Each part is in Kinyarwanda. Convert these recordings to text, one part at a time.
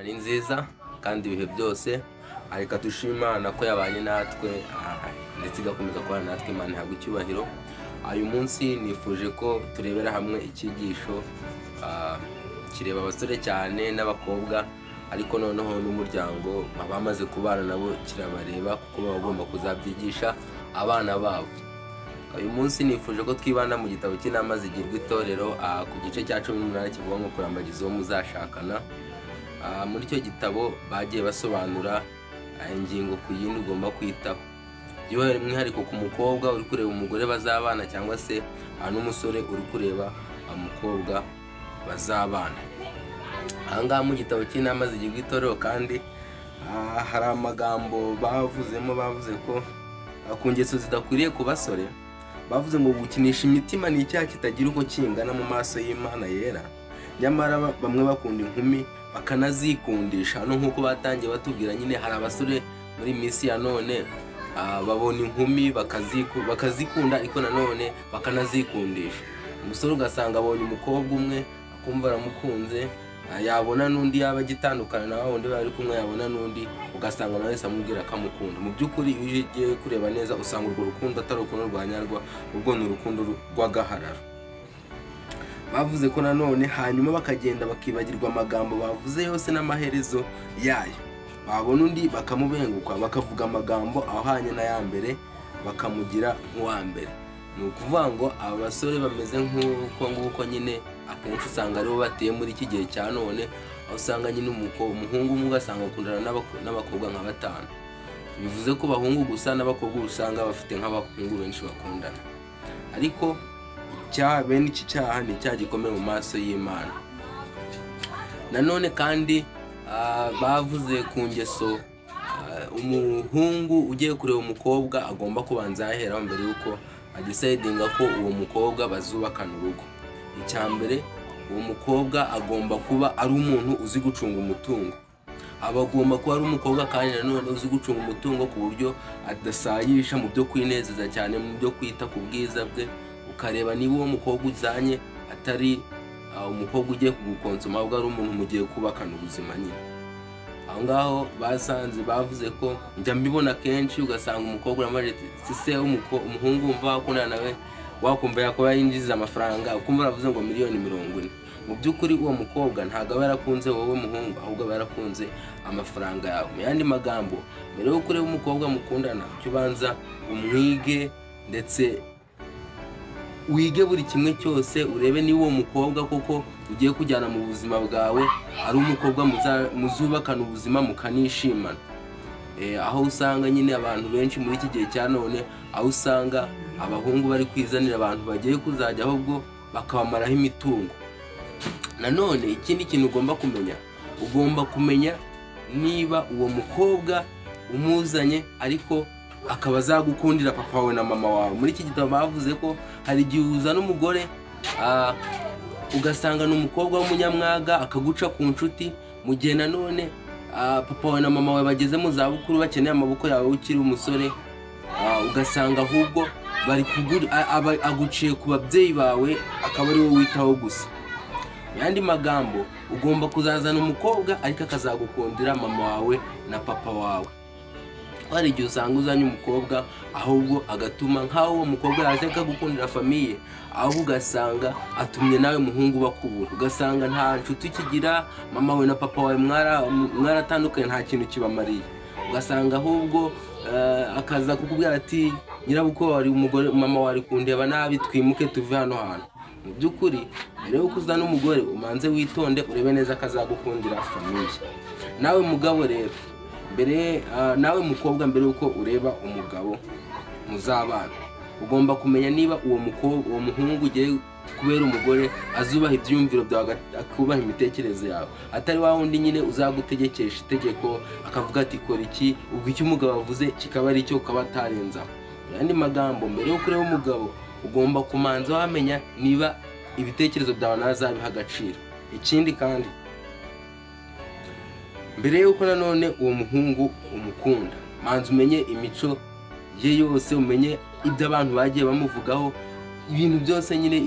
Ni nziza kandi ibihe byose. Reka dushime Imana ko yabanye natwe, ndetse igakomeza kubana natwe. Imana ihabwa icyubahiro. Uyu munsi nifuje ko turebera hamwe icyigisho kireba abasore cyane n'abakobwa, ariko noneho n'umuryango bamaze kubana nabo kirabareba, kuko baba bagomba kuzabyigisha abana babo. Uyu munsi nifuje ko twibanda mu gitabo cy'Inama Zigirwa Itorero, ku gice cya 18 kivuga ngo "Kurambagiza uwo muzashakana". Muri icyo gitabo bagiye basobanura ingingo ku yindi ugomba kwitaho, by'umwihariko ku mukobwa uri kureba umugore bazabana, cyangwa se n'umusore uri kureba umukobwa bazabana. Aha ngaha mu gitabo cy'Inama Zigirwa Itorero kandi hari amagambo bavuzemo. Bavuze ko ku ngeso zidakwiriye ku basore, bavuze ngo gukinisha imitima ni icyaha kitagira uko kingana mu maso y'Imana yera, nyamara bamwe bakunda inkumi bakanazikundisha. Hano nk'uko batangiye batubwira nyine, hari abasore muri minsi ya none babona inkumi bakazikunda, ariko nanone bakanazikundisha. Umusore ugasanga abonye umukobwa umwe akumva aramukunze, yabona n'undi, yaba agitandukana na wa wundi bari kumwe, yabona n'undi ugasanga nawe wese amubwira ko amukunda. Mu by'ukuri, iyo ugiye kureba neza, usanga urwo rukundo atari urukundo rwa nyarwo, ubwo ni urukundo rw'agahararo. Bavuze ko nanone hanyuma bakagenda bakibagirwa amagambo bavuze yose n'amaherezo yayo, babona undi bakamubenguka, bakavuga amagambo ahwanye n'aya mbere, bakamugira nk'uwa mbere. Ni ukuvuga ngo aba basore bameze nk'uko nguko nyine akenshi usanga aribo bateye muri iki gihe cya none, aho usanga nyine umuhungu umwe ugasanga akundana n'abakobwa nka batanu. Bivuze ko bahungu gusa, n'abakobwa usanga bafite nk'abahungu benshi bakundana. Ariko icyaha, bene iki cyaha ni icyaha gikomeye mu maso y'Imana. Nanone kandi bavuze ku ngeso umuhungu ugiye kureba umukobwa agomba kubanza yaheraho mbere y'uko adecidinga ko uwo mukobwa bazubakana urugo. Icya mbere, uwo mukobwa agomba kuba ari umuntu uzi gucunga umutungo. Aba agomba kuba ari umukobwa kandi nanone uzi gucunga umutungo, ku buryo adasayisha mu byo kwinezeza cyane, mu byo kwita ku bwiza bwe. Ukareba niba uwo mukobwa uzanye atari umukobwa ugiye kugukonsoma, ahubwo ari umuntu mugiye kubakana ubuzima nyine. Aho ngaho basanze bavuze ko njya mbibona kenshi, ugasanga umukobwa uramubajije ati: "Se umuhungu wumva wakundana nawe, wakumva yakuba yinjiza amafaranga?" Ukumva aravuze ngo miliyoni 40. Mu by'ukuri, uwo mukobwa ntabwo aba yarakunze wowe muhungu, ahubwo aba yarakunze amafaranga yawe. Mu yandi magambo, mbere y'uko ureba umukobwa mukundana, jya ubanza umwige, ndetse wige buri kimwe cyose, urebe niba uwo mukobwa koko ugiye kujyana mu buzima bwawe ari umukobwa muzubakana ubuzima mukanishimana. Aho usanga nyine abantu benshi muri iki gihe cya none, aho usanga abahungu bari kwizanira abantu bagiye kuzajya ahubwo bakabamaraho imitungo. Nanone ikindi kintu ugomba kumenya, ugomba kumenya niba uwo mukobwa umuzanye ariko akaba azagukundira papa wawe na mama wawe. Muri iki gitabo bavuze ko hari igihe uzana umugore, ugasanga ni umukobwa w'umunyamwaga, akaguca ku nshuti, mu gihe nanone papa wawe na mama wawe bageze mu zabukuru bakeneye amaboko yawe ukiri umusore, ugasanga ahubwo bari aguciye ku babyeyi bawe, akaba ari wowe witaho gusa. Mu yandi magambo, ugomba kuzazana umukobwa ariko akazagukundira mama wawe na papa wawe. Hari igihe usanga uzanye umukobwa, ahubwo agatuma nk'aho uwo mukobwa yaje akagukundira famille, ahubwo ugasanga atumye nawe muhungu bakubura, ugasanga nta nshuti ukigira, mama we na papa wawe mwaratandukanye, nta kintu kibamariye. Ugasanga ahubwo akaza kukubwira ati: "Nyirabukwe wari umugore, mama wari kundeba nabi, twimuke tuve hano hantu." Mu by'ukuri, mbere y'uko uzana umugore, umanze witonde, urebe neza ko azagukundira famille. Nawe mugabo rero, mbere nawe mukobwa, mbere y'uko ureba umugabo muzabana, ugomba kumenya niba uwo mukobwa, uwo muhungu ugiye kubera umugore, azubaha ibyiyumviro byawe, akubaha imitekerereze yawe, atari wa wundi nyine uzagutegekesha itegeko, akavuga ati: "Kora iki", ubwo icyo umugabo avuze kikaba ari icyo, ukaba atarenzaho. Mu yandi magambo, mbere y'uko ureba umugabo, ugomba kumanza wamenya niba ibitekerezo byawe nawe azabiha agaciro. Ikindi kandi, mbere y'uko nanone uwo muhungu umukunda, manza umenye imico ye yose, umenye ibyo abantu bagiye bamuvugaho, ibintu byose nyine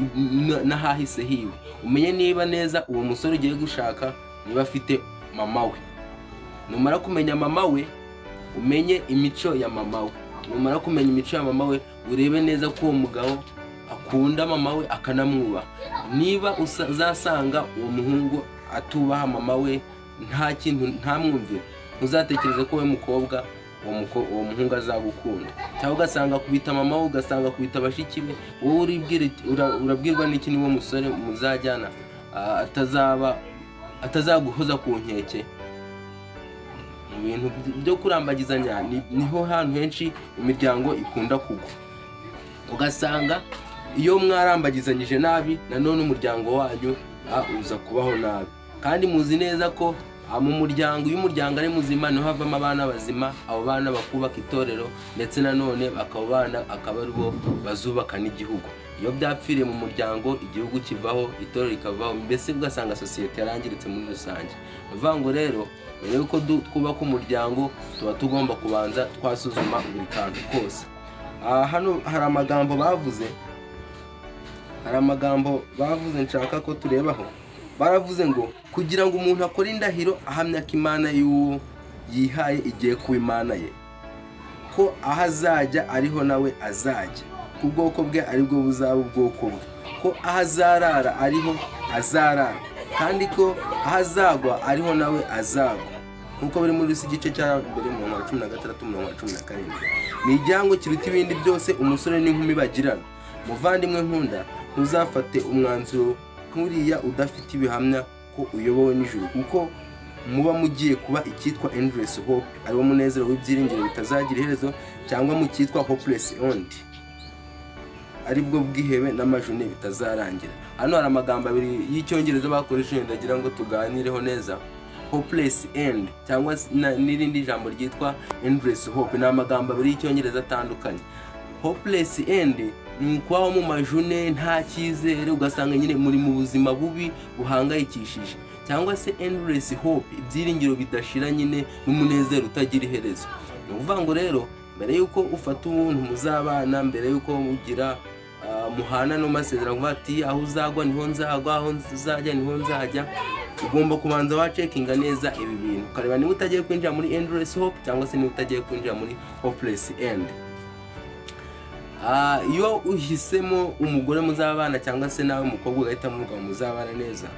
n'ahahise hiwe, umenye niba neza uwo musore ugiye gushaka niba afite mama we. Numara kumenya mama we, umenye imico ya mama we. Numara kumenya imico ya mama we, urebe neza ko uwo mugabo akunda mama we akanamwubaha. Niba uzasanga uwo muhungu atubaha mama we, nta kintu, ntamwumvire, ntuzatekereze ko wowe mukobwa uwo muhungu azagukunda. Cyangwa ugasanga akubita mama we, ugasanga akubita bashiki be, wowe urabwirwa n'iki niwo musore muzajyana atazaba atazaguhoza ku nkeke? Mu bintu byo kurambagizanya niho hantu henshi imiryango ikunda kugwa. Ugasanga iyo mwarambagizanyije nabi, nanone umuryango wanyu uza kubaho nabi. Kandi muzi neza ko mu muryango, iyo umuryango ari muzima, niho havamo abana bazima. Abo bana bakubaka itorero, ndetse nanone bakaba abana akaba aribo bazubaka n'igihugu. Iyo byapfiriye mu muryango, igihugu kivaho, itorero rikavaho, mbese ugasanga sosiyete yarangiritse muri rusange. Ni ukuvuga ngo rero mbere y'uko twubaka umuryango, tuba tugomba kubanza twasuzuma buri kantu kose. Hano hari amagambo bavuze nshaka ko turebaho. Baravuze ngo kugira ngo umuntu akore indahiro ahamya ko Imana y'uwo yihaye igiye kuba Imana ye, ko aho azajya ariho nawe azajya, ko ubwoko bwe aribwo buzaba ubwoko bwe, ko aho azarara ariho azarara, kandi ko aho azagwa ariho nawe azagwa, nk'uko biri muri Rusi igice cya mbere, umurongo wa 16, umurongo wa 17. Ni igihango kiruta ibindi byose umusore n'inkumi bagirana. Muvandimwe nkunda, ntuzafate umwanzuro nk'uriya udafite ibihamya ko uyobowe n'ijuru, kuko muba mugiye kuba icyitwa endless hope, ariwo munezero w'ibyiringiro bitazagira iherezo, cyangwa mu cyitwa hopeless end, aribwo bwihebe n'amajune bitazarangira. Hano hari amagambo abiri y'Icyongereza bakoresheje ndagira ngo tuganireho neza: hopeless end cyangwa se n'irindi jambo ryitwa endless hope. Ni amagambo abiri y'Icyongereza atandukanye. Hopeless end ni ukubaho mu majune, nta cyizere, ugasanga nyine muri mu buzima bubi buhangayikishije, cyangwa se endless hope, ibyiringiro bidashira nyine n'umunezero utagira iherezo. Ni ukuvuga ngo rero mbere y'uko ufata umuntu muzabana, mbere y'uko ugira muhana no masezerano, kuvuga ati aho uzagwa niho nzagwa, aho uzajya niho nzajya, ugomba kubanza wacheckinga neza ibi bintu, ukareba niba utagiye kwinjira muri endless hope cyangwa se niba utagiye kwinjira muri hopeless end. Iyo uhisemo umugore muzabana, cyangwa se nawe umukobwa ugahitamo umugabo muzabana neza,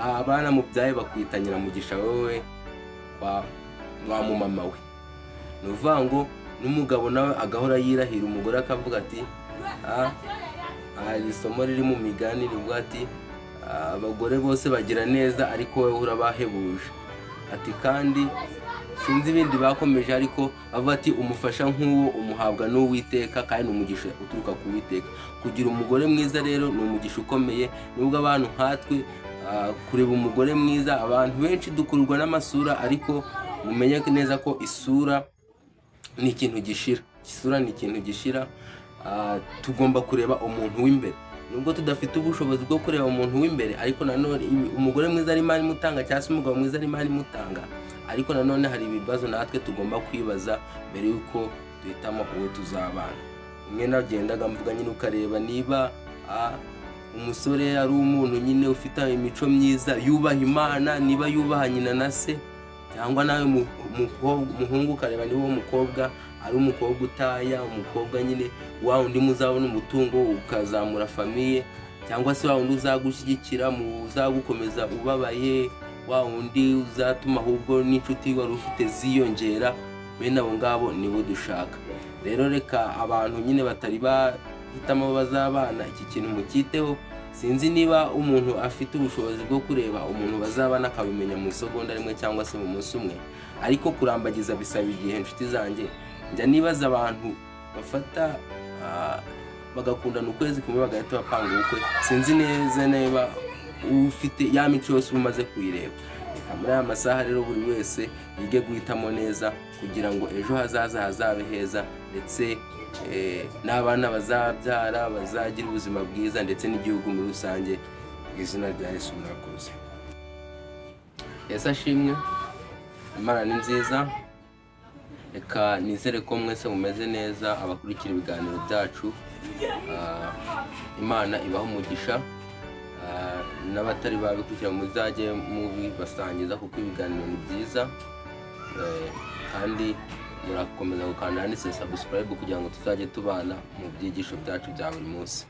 abana mubyaye bakwita nyiramugisha, wowe wa mumama we. Ni ukuvuga ngo n'umugabo nawe agahora yirahira umugore, akavuga ati hari isomo riri mu Migani rivuga ati abagore bose bagira neza, ariko wowe urabahebuje. Ati kandi sinzi ibindi bakomeje, ariko bavuga ati umufasha nk'uwo umuhabwa n'Uwiteka, kandi ni umugisha uturuka ku Witeka. Kugira umugore mwiza rero ni umugisha ukomeye. Nubwo abantu nkatwe kureba umugore mwiza, abantu benshi dukururwa n'amasura, ariko mumenye neza ko isura ni ikintu gishira, isura ni ikintu gishira. Tugomba kureba umuntu w'imbere, nubwo tudafite ubushobozi bwo kureba umuntu w'imbere. Ariko nanone umugore mwiza ari Imana imutanga, cyangwa se umugabo mwiza ari Imana imutanga. Ariko nanone hari ibibazo natwe tugomba kwibaza mbere y'uko duhitamo uwo tuzabana. Umwe nagendaga mvuga nyine, ukareba niba umusore ari umuntu nyine ufite imico myiza, yubaha Imana, niba yubaha nyina na se, cyangwa nawe umuhungu ukareba niba uwo mukobwa ari umukobwa utaya, umukobwa nyine wa undi muzabona umutungo ukazamura famille, cyangwa se wa wundi uzagushyigikira mu uzagukomeza ubabaye, wa wundi uzatuma ahubwo n'inshuti wari ufite ziyongera. Bene abo ngabo nibo dushaka. Rero reka abantu nyine batari bahitamo abo bazabana, iki kintu mukiteho. Sinzi niba umuntu afite ubushobozi bwo kureba umuntu bazabana akabimenya mu isegonda rimwe cyangwa se mu munsi umwe, ariko kurambagiza bisaba igihe. Inshuti zanjye, njya nibaza abantu bafata bagakundana ukwezi kumwe bagahita bapanga ubukwe. Sinzi neza niba ufite ya mico yose uba umaze kuyireba. Reka muri aya masaha rero buri wese yige guhitamo neza, kugira ngo ejo hazaza hazabe heza, ndetse n'abana bazabyara bazagira ubuzima bwiza, ndetse n'igihugu muri rusange. Mu izina rya Yesu, murakoze. Yesu ashimwe. Imana ni nziza. Reka nizere ko mwese mumeze neza, abakurikira ibiganiro byacu. Imana ibaha umugisha. N'abatari babikurikira muzajye mubibasangiza kuko ibiganiro ni byiza. Kandi murakomeza gukanda handitse subscribe kugira ngo tuzajye tubana mu byigisho byacu bya buri munsi.